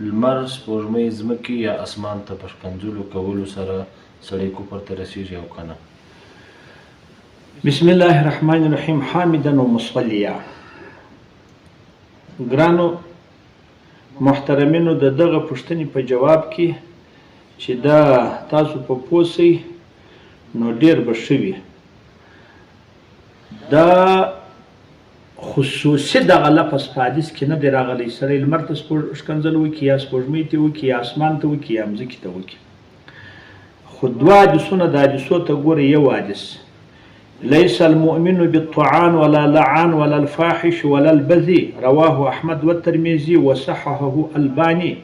لمر، سپوږمۍ، ځمکې یا اسمان ته په ښکنځلو کولو سره سړی کفر ته رسیږي او که نه؟ بسم الله الرحمن الرحیم حامدا ومصلیا. ګرانو محترمینو، د دغه پوښتنې په جواب کې چې دا تاسو په پوه سئ نو ډېر به ښه وي. دا خصوصي دغه لفظ په حدیث کې نه دی راغلی، سړی لمر ته ښکنځل وکړي یا سپوږمۍ ته وکړي یا اسمان ته وکړي یا مځکې ته وکړي. خو دوه حدیثونه د حدیثو ته ګورئ. یو حدیث ليس المؤمن بالطعان ولا لعان ولا الفاحش ولا البذي، رواه احمد والترمذي وصححه الباني.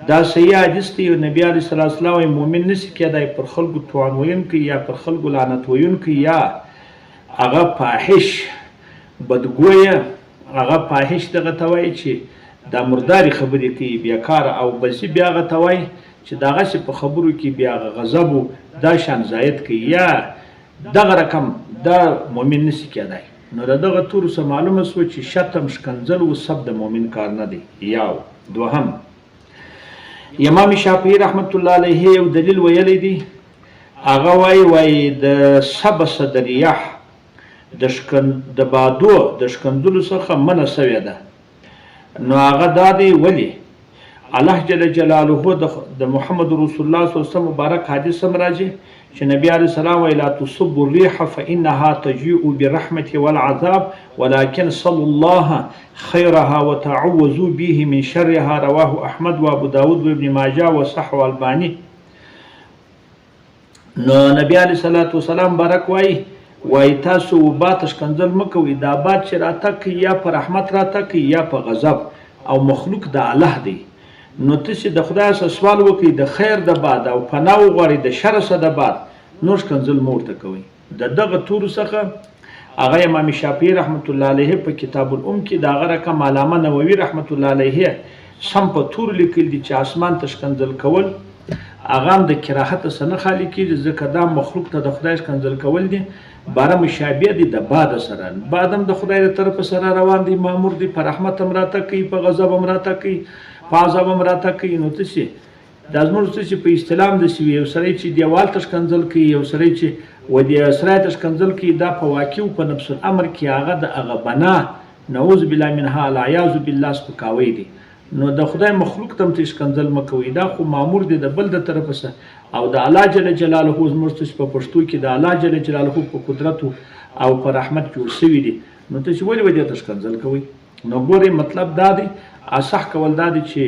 دا صحیح حدیث دی. نبی علیه الصلاة والسلام وایي مؤمن نشي کېدای پر خلکو طعن ویونکی یا پر خلکو لعنت ویونکی یا هغه فاحش بدګویه. هغه فاحش دغه ته وایي چې دا مردارې خبرې کوي بېکاره، او بزي بیا هغه ته وایي چې دغسې په خبرو کې بیا هغه غضب دا شان زاید کوي یا دغه رقم، دا مؤمن نشي کېدای. نو د دغه تورو څخه معلومه شوه چې شتم، ښکنځل و سب د مؤمن کار نه دی. یو دوهم امام شافعي رحمت الله علیه یو دلیل ویلی دی. هغه وایي د سب صدریح د بادو د ښکنځلو څخه منع شوې ده. نو هغه دا دی، ولې الله جل جلاله د محمد رسول الله صلی الله علیه وسلم مبارک حدیث هم راځي چې نبی علیه السلام وایي لا تصب الريح فإنها تجيء بالرحمة والعذاب ولكن صلوا الله خيرها وتعوذوا به من شرها، رواه احمد وابو داود وابن ماجه وصححه الباني. نو نبی علیه الصلاة والسلام مبارک وایي تاسو وبا ته ښکنځل مه کوئ، دا باد چې راتګ کوي یا په رحمت راتګ کوي یا په غضب، او مخلوق د الله دی. نو تاسې د خدای څخه سوال وکړئ د خیر د باد او پناه وغواړئ د شر څخه د باد، نور ښکنځل مه ورته کوئ. د دغه تورو څخه هغه امام شافعي رحمت الله علیه په کتاب الام کې د هغه رقم علامه نووي رحمت الله علیه سم په تورو لیکل دي چې اسمان ته ښکنځل کول هغه هم د کراهت څخه نه خالي کېږي، ځکه دا مخلوق ته د خدای ښکنځل کول دي، باره مشابه دي د باد سره. باد هم د خدای د طرفه سره روان دی، مامور دی، په رحمت هم راتګ کوي، په غضب هم راتګ کوي، په عذاب هم راتګ کوي. نو تاسې دا زموږ څه په اصطلاح هم داسې وي، یو سړی چې دیوال ته ښکنځل کوي، یو سړی چې و دې سرای ته ښکنځل کوي، دا په واقع او په نفس الامر کې هغه د هغه بنا نعوذ بالله منها العیاذ بالله سپکاوی دی. نو د خدای مخلوق ته هم ته ښکنځل مه کوئ، دا خو مامور دی د بل د طرفه څخه، او د الله جل جلاله زموږ څه په پښتو کې د الله جل جلاله په قدرت او په رحمت جوړ شوي دي. نو تاسې ولې و دې ته ښکنځل کوئ؟ نو ګورئ مطلب دا دی، اصح کول دا دی چې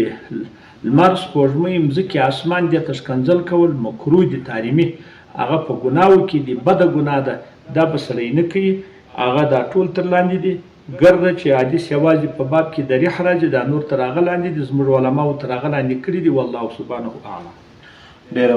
لمر، سپوږمۍ، مځکې، اسمان دې ته ښکنځل کول مکروه دي، تحریمي، هغه په ګناو کې دي، بده ګناه ده، دا به سړی نه کوي. هغه دا ټول تر لاندې دي. ګرده چې حدیث یوازې په باب کې د ریح راځي، دا نور تر هغه لاندې دي، زموږ علماو تر هغه لاندې کړي دي. والله سبحانه اعلم. ډېره